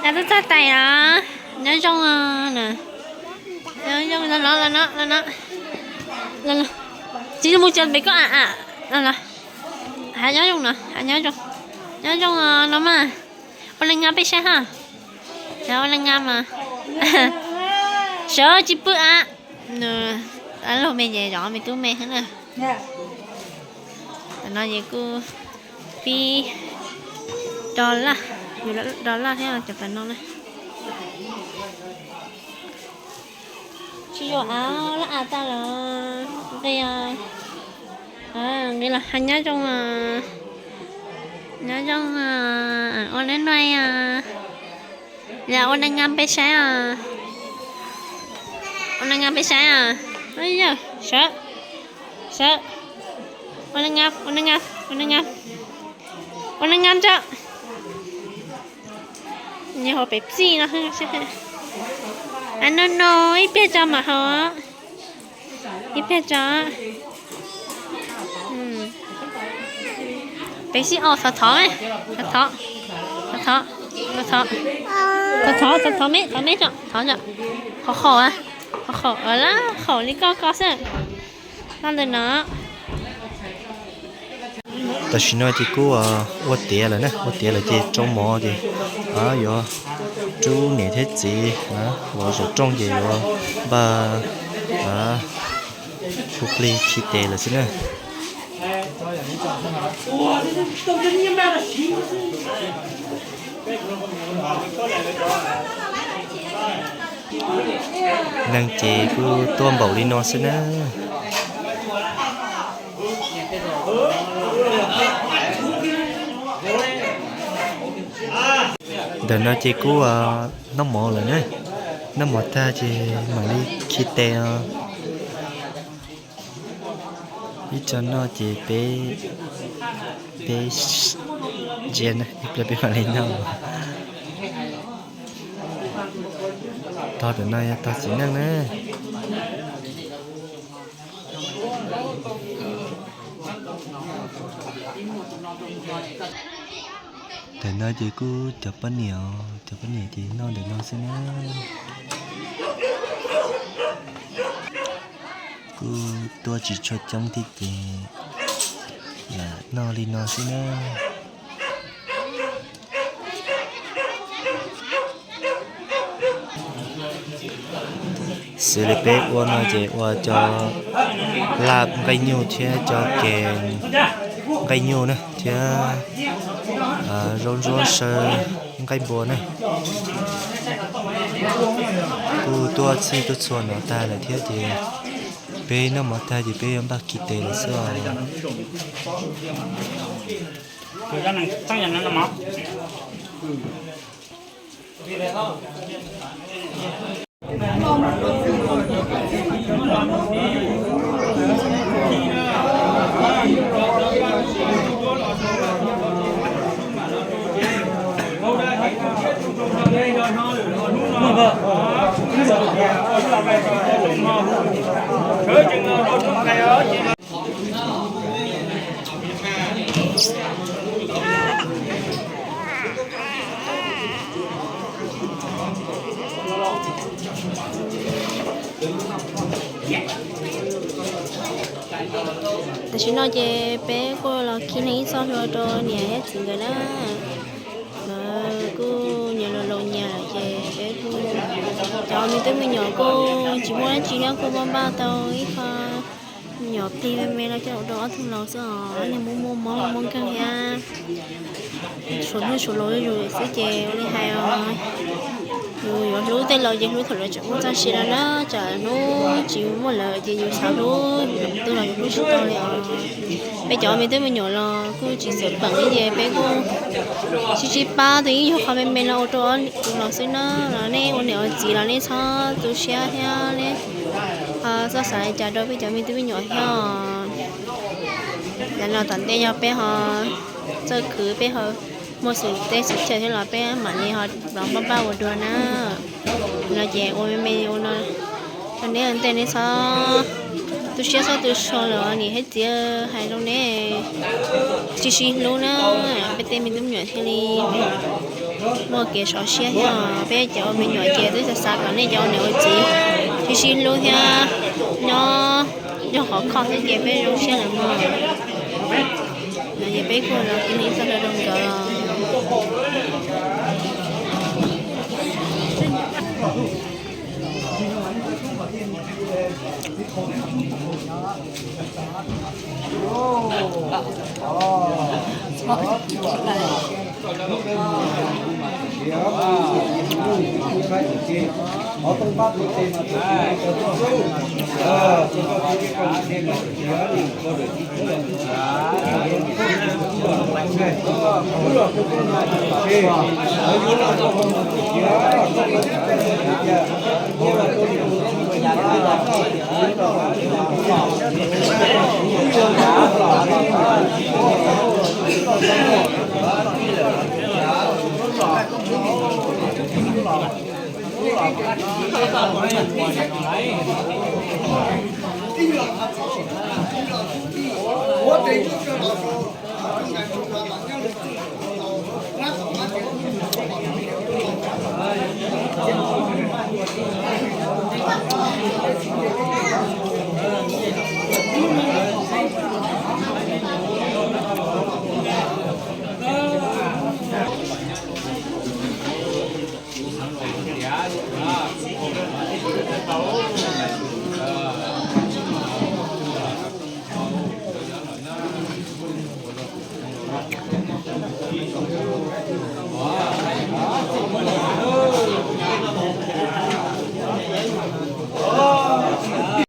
Twb txog tais los, nyob zoo no, nyob zoo no, los no, los no, tsis mus tsev pem koj a, los los, ha nyob zoo no, ha nyob zoo, nyob zoo no mas, ua neej nyob peb saib ha, ua neej nyob mas, sawv tsis pw a, luag me ces zov me tub me xwb na. Tam no ces kuj pib do laj, yus do laj thiab cov pem no na. Tsis yuav av laj av tag los nqis, nqis los ha nyob zoo, nyob zoo, ua neej nyob, yog ua neej nyob peb saib os, ua neej nyob peb saib os, yog sawv, sawv, ua neej nyob, ua neej nyob, ua neej nyob, ua neej nyob tso. Nyob hauv pem txij no, no no, ib pliag tso mam haus, ib pliag tso. Peb sib os, thov thov, thov thov, thov thov, thov thov, thov thov, thov thov me, thov me tso, thov tso. Qhov khaum, qhov khaum, laj khaum li koj ko xwb. Laj ntawm no. Tam sim no ces kuj ua tiav lawm na, ua tiav lawm ces tsoo mov ces yuav rub niam thiab txiv los zaum rooj ces yuav npaj hu plig khi tes lawm xwb na. Neeg ces kuj tuaj npaum li no xwb na. Ntawm no ces kuj noj mov lawm na, noj mov tag ces mam li khi tes os. Ib tsam no ces peb, peb ntsia na, ib pliag peb mam li noj. Tog ntawm no yog tog txiv neej na. Ntawm no ces kuj cov poj niam, cov poj niam ces noj ntawm no xwb na. Kuj tuaj tsis tshua coob thiab ces lam noj li no xwb na. Xws li peb ua no ces ua cov laj nqaij nyuj thiab cov kev nqaij nyuj na thiab zaub ntsuab saw nqaij npua na. Kuj tuaj txhij tuaj txhua no tag lawm thiab ces peb noj mov tag ces peb yuav npaj khi tes lawm xwb os. Tam sim no ces peb kuj los khi neeg ib txoj hlua rau niam thiab txiv nkawd na. Lawv kuj nyias laus laus nyias lawm ces peb kuj, cov me tub me nyuam kuj tsis muaj dab tsi thiab kuj npaj npaj tau ib qho me nyuam plig me me no coj los rau ob tug laus xwb os, ob niag muaj muaj mob muaj nkeeg thiab. Suav hnub suav laus zuj zus xwb ces ua li hais os, yus yuav hlub tej laus ces hlub thaum lawv tseem muaj txoj sia no na, tsam hnub tsis muaj lawm ces yus xav hlub tus twg los yus hlub tsis tau li os. Peb cov me tub me nyuam los kuj tsis txawm peem li ces peb kuj sib sib pab tus yeej yog qhov me me no ua rau ob tug laus xwb na. Los nej ua niam ua txiv los nej txhob tu siab thiab nej ho txhob xav li cas rau peb cov me tub me nyuam thiab. Yav no tom ntej yog peb ho txawj khwv peb ho muaj xwm teb xwm chaw thiab los peb mam li ho los npaj npaj ua dua na. No ces ua me me ua no rau nej ua ntej, nej txhob tu siab txhob tu so lawm niam thiab txiv, hais rau nej sib sib hlub na, peb tej me tub me nyuam thiaj li Muaj kev sov siab thiab, peb cov ua me nyuam ces twb xav xav kom nej cov ua niam ua txiv sib sib hlub thiab nyob nyob qhov khoj thiab ces peb zoo siab lawm mog. No ces peb kuj los ib txoj hlua rau nkawd.